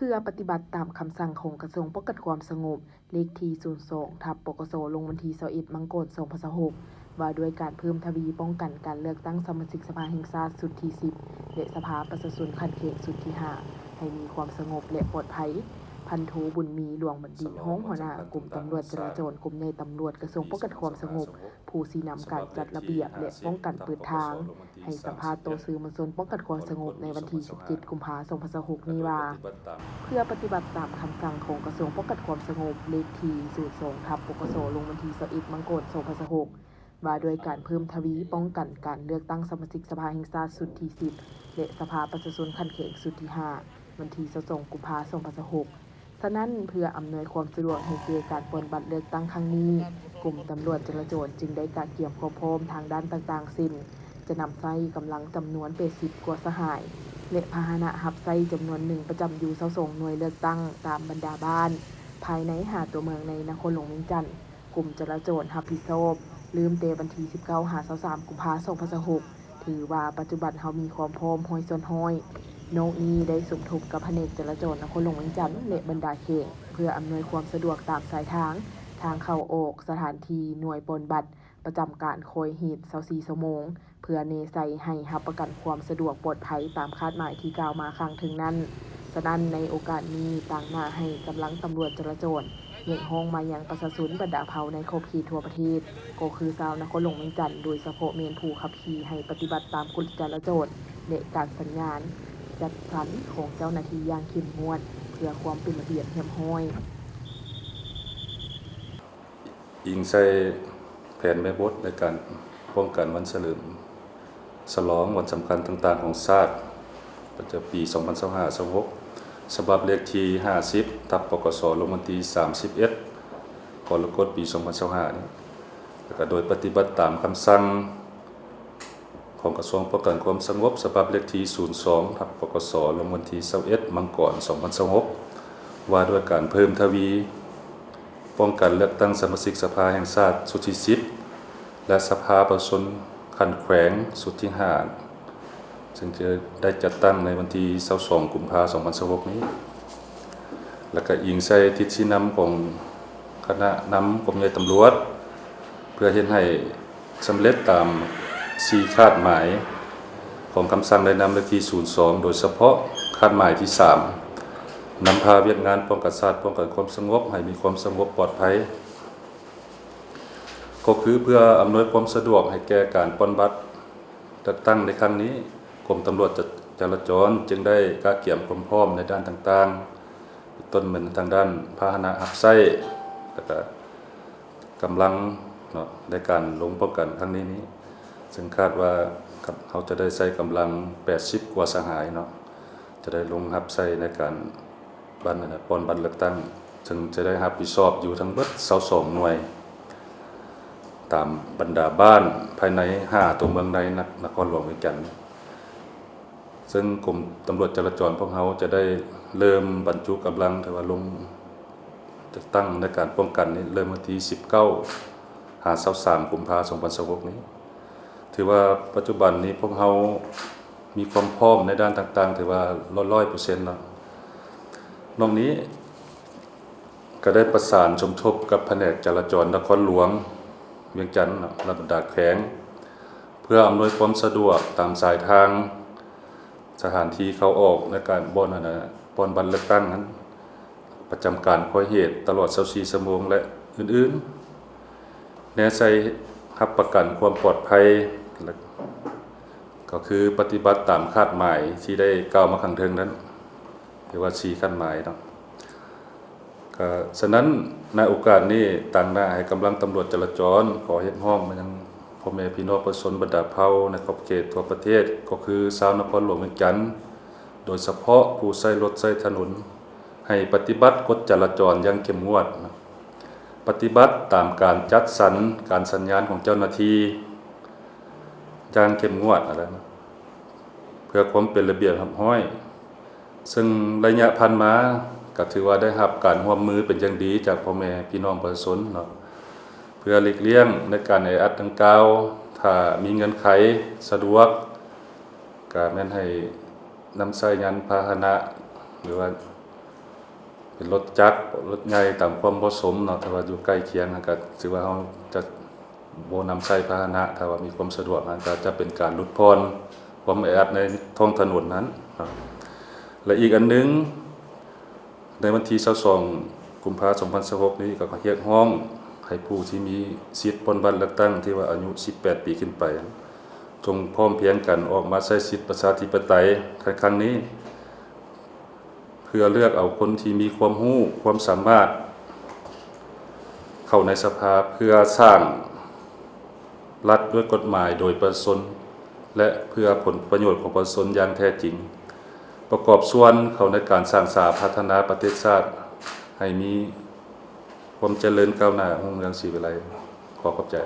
ເພື່ອປະຕິບັດຕາມຄຳສັ່ງຂອງກະຊວງປ້ອງກັນຄວາມສະຫງົບ ເລກທີສູນສອງ ທັບ ປກສ ລົງວັນທີຊາວເອັດ ມັງກອນ ສອງພັນຊາວຫົກ ວ່າດ້ວຍການເພີ່ມທະວີປ້ອງກັນການເລືອກຕັ້ງສະມາຊິກສະພາແຫ່ງຊາດຊຸດທີສິບ ແລະ ສະພາປະຊາຊົນຂັ້ນແຂວງຊຸດທີຫ້າ ໃຫ້ມີຄວາມສະຫງົບ ແລະ ປອດໄພ. ພັນໂທ ບຸນມີ ຫຼວງບັນດິດ ຮອງຫົວໜ້າກົມຕຳຫຼວດຈະລາຈອນ ກົມໃຫຍ່ຕຳຫຼວດ ກະຊວງປ້ອງກັນຄວາມສະຫງົບ ຜູ້ຊີ້ນຳການຈັດລະບຽບ ແລະ ປ້ອງກັນເປີດທາງ ໃຫ້ສຳພາດຕໍ່ສື່ມວນຊົນປ້ອງກັນຄວາມສະຫງົບໃນວັນທີສິບເຈັດ ກຸມພາ ສອງພັນຊາວຫົກນີ້ວ່າ ເພື່ອປະຕິບັດຕາມຄຳສັ່ງຂອງກະຊວງປ້ອງກັນຄວາມສະຫງົບ ເລກທີສູນສອງ ທັບ ປກສ ລົງວັນທີຊາວເອັດ ມັງກອນ ສອງພັນຊາວຫົກ ວ່າດ້ວຍການເພີ່ມທະວີປ້ອງກັນການເລືອກຕັ້ງສະມາຊິກສະພາແຫ່ງຊາດຊຸດທີສິບ ແລະ ສະພາປະຊາຊົນຂັ້ນແຂວງຊຸດທີຫ້າ ວັນທີຊາວສອງ ກຸມພາ ສອງພັນຊາວຫົກ. ສະນັ້ນ, ເພື່ອອຳນວຍຄວາມສະດວກໃຫ້ແກ່ການປ່ອນບັດເລືອກຕັ້ງຄັ້ງນີ້, ກົມຕຳຫຼວດຈະລາຈອນຈຶ່ງໄດ້ກະກຽມຄວາມພ້ອມທາງດ້ານຕ່າງໆ ເຊັ່ນ ຈະນຳໃຊ້ກຳລັງຈຳນວນແປດສິບກວ່າສະຫາຍ ແລະ ພາຫະນະຮັບໃຊ້ຈຳນວນໜຶ່ງປະຈຳຢູ່ຊາວສອງໜ່ວຍເລືອກຕັ້ງຕາມບັນດາບ້ານ ພາຍໃນຫ້າຕົວເມືອງໃນນະຄອນຫຼວງວຽງຈັນ. ກົມຈະລາຈອນຮັບຜິດຊອບເລີ່ມແຕ່ວັນທີສິບເກົ້າ ຫາ ຊາວສາມ ກຸມພາ ສອງພັນຊາວຫົກ ຖືວ່າປັດຈຸບັນເຮົາມີຄວາມພ້ອມຮ້ອຍສ່ວນຮ້ອຍ. ນອກນີ້ໄດ້ສົມທົບກັບພະແນກຈະລາຈອນນະຄອນຫຼວງວຽງຈັນ ແລະ ບັນດາແຂວງ ເພື່ອອຳນວຍຄວາມສະດວກຕາມສາຍທາງ, ທາງເຂົ້າອອກ, ສະຖານທີ່, ໜ່ວຍປ່ອນບັດປະຈຳການຄອຍເຫດຊາວສີ່ຊົ່ວໂມງ ເພື່ອແນໃສ່ໃຫ້ຮັບປະກັນຄວາມສະດວກປອດໄພຕາມຄາດໝາຍທີ່ກ່າວມາຂ້າງເທິງນັ້ນ. ສະນັ້ນ, ໃນໂອກາດນີ້, ຕາງໜ້າໃຫ້ກຳລັງຕຳຫຼວດຈະລາຈອນ ຮຽກຮ້ອງມາຍັງປະຊາຊົນບັນດາເຜົ່າໃນຂອບເຂດທົ່ວປະເທດ, ກໍຄືຊາວນະຄອນຫຼວງວຽງຈັນ, ໂດຍສະເພາະແມ່ນຜູ້ຂັບຂີ່, ໃຫ້ປະຕິບັດຕາມກົດຈະລາຈອນ ແລະ ການສັນຍານຈັດສັນຂອງເຈົ້າໜ້າທີ່ຢ່າງເຂັ້ມງວດ ເພື່ອຄວາມເປັນລະບຽບຮຽບຮ້ອຍ. ອີງໃສ່ແຜນແມ່ບົດໃນການປ້ອງກັນວັນສະເຫຼີມສະຫຼອງວັນສຳຄັນຕ່າງໆຂອງຊາດ ປະຈຳປີສອງພັນຊາວຫ້າ ຊາວຫົກ ສະບັບເລກທີຫ້າສິບ ທັບ ປກສ ລົງວັນທີສາມສິບເອັດ ກໍລະກົດ ປີສອງພັນຊາວຫ້ານີ້ ແລ້ວກະໂດຍປະຕິບັດຕາມຄຳສັ່ງ ຂອງກະຊວງປ້ອງກັນຄວາມສະຫງົບ ສະບັບເລກທີສູນສອງ ທັບ ປກສ ລົງວັນທີຊາວເອັດ ມັງກອນ ສອງພັນຊາວຫົກ ວ່າດ້ວຍການເພີ່ມທະວີປ້ອງກັນເລືອກຕັ້ງສະມາຊິກສະພາແຫ່ງຊາດຊຸດທີສິບ ແລະ ສະພາປະຊາຊົນຂັ້ນແຂວງຊຸດທີຫ້າ ເຊິ່ງຈະໄດ້ຈັດຕັ້ງໃນວັນທີຊາວສອງ ກຸມພາ ສອງພັນຊາວຫົກນີ້ ແລ້ວກະອີງໃສ່ທິດຊີ້ນຳຂອງຄະນະນຳກົມໃຫຍ່ຕຳຫຼວດ ເພື່ອເຮັດໃຫ້ ສຳເລັດຕາມສີ່ຄາດໝາຍຂອງຄຳສັ່ງແນະນຳເລກທີສູນສອງ ໂດຍສະເພາະຄາດໝາຍທີສາມ ນຳພາວຽກງານປ້ອງກັນຊາດ, ປ້ອງກັນຄວາມສະຫງົບໃຫ້ມີຄວາມສະຫງົບປອດໄພ ກໍຄືເພື່ອອຳນວຍຄວາມສະດວກໃຫ້ແກ່ການປ່ອນບັດເລືອກຕັ້ງໃນຄັ້ງນີ້, ກົມຕຳຫຼວດຈະ ຈະລາຈອນຈຶ່ງໄດ້ກະກຽມຄວາມພ້ອມໃນດ້ານຕ່າງໆ ເປັນຕົ້ນແມ່ນທາງດ້ານພາຫະນະຮັບໃຊ້ ແລ້ວກະ ກຳລັງເນາະ ໃນການລົງປ້ອງກັນຄັ້ງນີ້ນີ້ ເຊິ່ງຄາດວ່າເຮົາຈະໄດ້ໃຊ້ກຳລັງແປດສິບກວ່າສະຫາຍເນາະ ຈະໄດ້ລົງຮັບໃຊ້ໃນການບັດ ອັນນະ ປ່ອນບັດເລືອກຕັ້ງ ເຊິ່ງຈະໄດ້ຮັບຜິດຊອບຢູ່ທັງເບິດຊາວສອງໜ່ວຍ ຕາມບັນດາບ້ານພາຍໃນຫ້າຕົວເມືອງໃນນະ ນະຄອນຫຼວງວຽງຈັນ. ເຊິ່ງກົມຕຳຫຼວດຈະລາຈອນພວກເຮົາຈະໄດ້ເລີ່ມບັນຈຸກຳລັງ ຖືວ່າລົງຈັດຕັ້ງໃນການປ້ອງກັນນີ້ ເລີ່ມວັນທີສິບເກົ້າ ຫາ ຊາວສາມ ກຸມພາ ສອງພັນຊາວຫົກນີ້ ຖືວ່າປັດຈຸບັນນີ້ພວກເຮົາມີຄວາມພ້ອມໃນດ້ານຕ່າງໆ ຖືວ່າຮ້ອຍເປີເຊັນແລ້ວ. ນອກນີ້ ກໍໄດ້ປະສານສົມທົບກັບພະແນກຈະລາຈອນນະຄອນຫຼວງວຽງຈັນ ແລະ ບັນດາແຂວງ ເພື່ອອຳນວຍຄວາມສະດວກຕາມສາຍທາງ, ສະຖານທີ່ເຂົ້າອອກ ແລະ ການບ່ອນ ອັນນະ ບ່ອນບັດເລືອກຕັ້ງນັ້ນ ປະຈຳການຄອຍເຫດຕະຫຼອດຊາວສີ່ຊົ່ວໂມງ ແລະ ອື່ນໆ ແນໃສ່ຮັບປະກັນຄວາມປອດໄພ ແລະ ກໍຄືປະຕິບັດຕາມຄາດໝາຍທີ່ໄດ້ກ່າວມາຂ້າງເທິງນັ້ນ ຫຼືວ່າສີ່ຄາດໝາຍເນາະ. ກະສະນັ້ນ ໃນໂອກາດນີ້ ຕາງໜ້າໃຫ້ກຳລັງຕຳຫຼວດຈະລາຈອນ ຂໍຮຽກຮ້ອງມາຍັງພໍ່ແມ່ພີ່ນ້ອງປະຊາຊົນບັນດາເຜົ່າໃນຂອບເຂດທົ່ວປະເທດ ກໍຄືຊາວນະຄອນຫຼວງວຽງຈັນ ໂດຍສະເພາະຜູ້ໃຊ້ລົດໃຊ້ຖະໜົນ ໃຫ້ປະຕິບັດກົດຈະລາຈອນຢ່າງເຂັ້ມງວດ, ປະຕິບັດຕາມການຈັດສັນການສັນຍານຂອງເຈົ້າໜ້າທີ່ຢ່າງເຂັ້ມງວດ ເພື່ອຄວາມເປັນລະບຽບຮຽບຮ້ອຍ. ເຊິ່ງໄລຍະຜ່ານມາກໍຖືວ່າໄດ້ຮັບການຮ່ວມມືເປັນຢ່າງດີຈາກພໍ່ແມ່ພີ່ນ້ອງປະຊາຊົນເນາະ ເພື່ອຫຼີກລ່ຽງໃນການແອອັດດັ່ງກ່າວ. ຖ້າມີເງື່ອນໄຂສະດວກ ກໍແມ່ນໃຫ້ນຳໃຊ້ຍານພາຫະນະ ຫຼືວ່າ ເປັນລົດຈັກ ລົດໃຫຍ່ຕາມຄວາມເໝາະສົມເນາະ. ຖ້າວ່າຢູ່ໃກ້ຄຽງຫັ້ນກໍຖືວ່າເຮົາຈະບໍ່ນຳໃຊ້ພາຫະນະ ຖ້າວ່າມີຄວາມສະດວກຫັ້ນກໍຈະເປັນການຫຼຸດຜ່ອນຄວາມແອອັດໃນທ້ອງຖະໜົນນັ້ນເນາະ. ແລະ ອີກອັນໜຶ່ງ ໃນວັນທີຊາວສອງ ກຸມພາ ສອງພັນຊາວຫົກນີ້ ກໍຮຽກຮ້ອງໃຫ້ຜູ້ທີ່ມີສິດປ່ອນບັດເລືອກຕັ້ງ ທີ່ວ່າອາຍຸສິບແປດປີຂຶ້ນໄປ ຈົ່ງພ້ອມພຽງກັນອອກມາໃຊ້ສິດປະຊາທິປະໄຕໃນຄັ້ງນີ້ ເພື່ອເລືອກເອົາຄົນທີ່ມີຄວາມຮູ້ຄວາມສາມາດເຂົ້າໃນສະພາ ເພື່ອສ້າງລັດດ້ວຍກົດໝາຍໂດຍປະຊາຊົນ ແລະ ເພື່ອຜົນປະໂຫຍດຂອງປະຊາຊົນຢ່າງແທ້ຈິງ, ປະກອບສ່ວນເຂົ້າໃນການສ້າງສາພັດທະນາປະເທດຊາດໃຫ້ມີຄວາມຈະເລີນກ້າວໜ້າຮຸ່ງເຮືອງສີວິໄລ. ຂໍຂອບໃຈ.